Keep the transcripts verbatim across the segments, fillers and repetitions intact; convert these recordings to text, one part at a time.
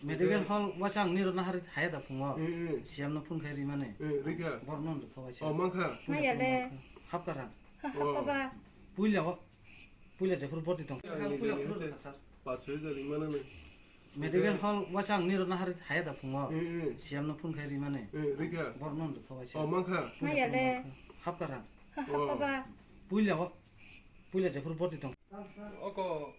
Medical hall waisa ang nirok nahar haya da phungo. Eh, eh. C M no phone khai rimani. Eh, rikha. Borok no rikha waisa. Oh, mankha. Maya le. Hapkara. Oh. Hapkaba. Puila o. Puila jephuru borti tong. Puila phuru rikha sir. Pas hajar rimani. Medical hall waisa ang nirok nahar haya da phungo. Eh, eh. C M no phone khai rimani. Eh, rikha. Borok no rikha waisa. Oh, mankha. Maya le. Hapkara. Oh. Hapkaba. Puila o. Puila jephuru borti tong. Oko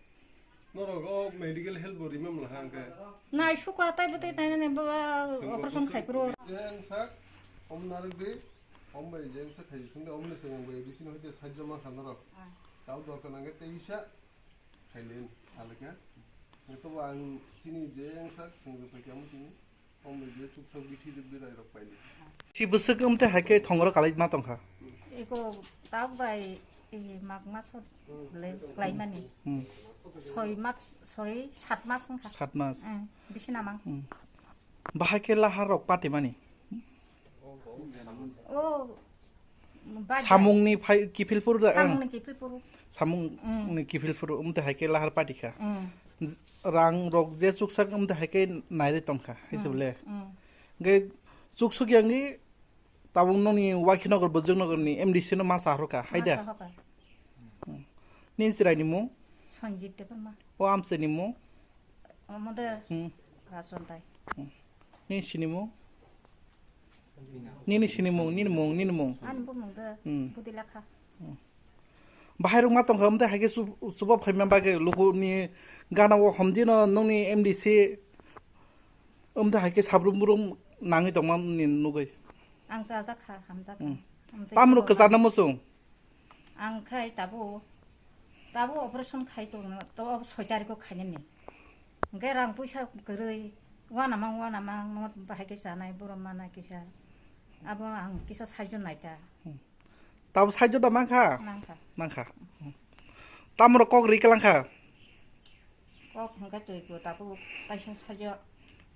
norok o medical help bo rimam laha hwnkhe. Nai suka tai bwtwi tai nani baba operation khai phuru. Jeng sak om narwk di, om bai jeng sak khai sung de, om ni seng bai D C no hoite sajjo ma kha norok. Ah. Tau dorkar nangkhe tei bisa khai len salaka. Nito ang sini jeng sak sung de pai kamu tini. Omo je chuksa bithi de birai rok paili. Si bwswk wngte hai khe thongoro kalai ma tongkha. Eko tabuk bai, e, mag maso le klaimani. Hmm. Soi mas, soi sat mas wngkha. Sat mas. Hmm, bisi namang. Hmm. Bahai khe lahar rok patimani. O, Bajai. Samungni phai kiphil phuru da, ang. Samungni kiphil phuru. Samungni kiphil phuru, umte hai khe lahar pati kha. Mm. Rang rok je chuksak umte hai khe nairi tong kha, hai se bole. Mm. Ge chuksuk yang ni tabuk noni Waikhinogor Bojongnogo ni M D C no ma sa hor kha, hai da? Ma sa hor kha. Mm. Ni chirai ni mung? Sanjit Debbarma. O amse ni mung? Omo de. Hmm. Rajon Tai. Hmm. Nini sinimung? Nini sinimung, nini mung, nini mung. Ani bumung de. Hmm. Budi Lekha. Hmm. Bahai rok ma tongkha, omte hai khe chu-, chuba phaima bagwi luku ni gana o homdi no nongni M D C omte hai khe sabrum brum nangwi tongma ni nugwi. Ang chajak kha, hamjak kha. Hmm. Omte Tamrok kwchar no muchung. Ang khai tabuk, tabuk operation khai tongno, to soi tarikh o khainani. Hwnkhe rang puisa kwrwi, uanamang, uanamang, no bahai khe chanai, borok manai kisa. Abo ang kisa saijo naikha. Hmm. Tabuk saijo da mankha? Mankha. Mankha. Hmm. Tamrok kok ri kalangkha? Kok hwnkhe twi ko tabuk kaisa saijo.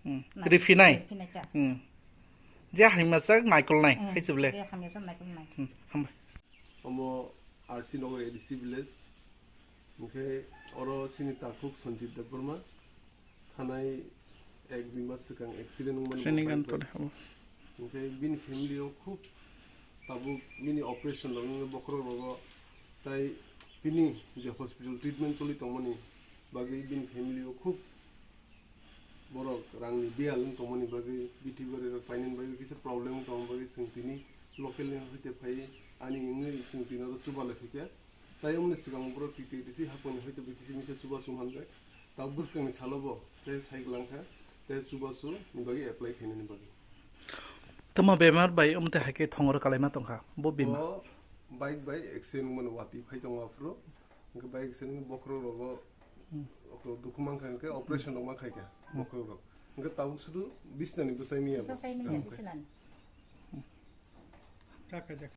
Hmm. Nai-, riphinai? Riphinai ta. Hmm. Je hamya sak naikolnai, hmm, hai se bole? Je hamya sak naikolnai. Hmm. Hambai. Omo R C Nagar A D C village. Hwnkhe oro chini takhuk Sanjit Debbarma. Thanai ek dui mas swkang accident wngmani. Training bo bike bai. Hwnkhe bini family o khub tabuk bini operation rok wngwi bokhorok rogo tai bini je hospital treatment choli tongmani bagwi bini family o khub borok rangni biyal wng tongmani bagwi bithi bwrwi rok painani bagwi kisa problem wng tongmani bagwi chwng tini local ni hoite phai ani wngwi chwng tini oro chuba lai phaikha. Tai omoni swkang borok T T A D C haphangni hoite bo kisa misa chubachu manjak. Tabuk bwskangni salo bo tei sai gwlangkha, tei chubachu ni bagwi apply khainani bagwi. Tamo bemar bai omte hai khe thongoro kalaima tongkha, bo bemar. O bike bai accident wngmani watwi phai tongo aphuru. Hwnkhe bike accident wngwi bokhorok rogo, hmm, dukhu mankha hwnkhe operation rok ma khaikha, hmm, bokhorok rok. Hwnkhe tabuk sudu bisnani bwsai miya bo. Bwsai miya, hmm, bisnani. Jaka, jaka.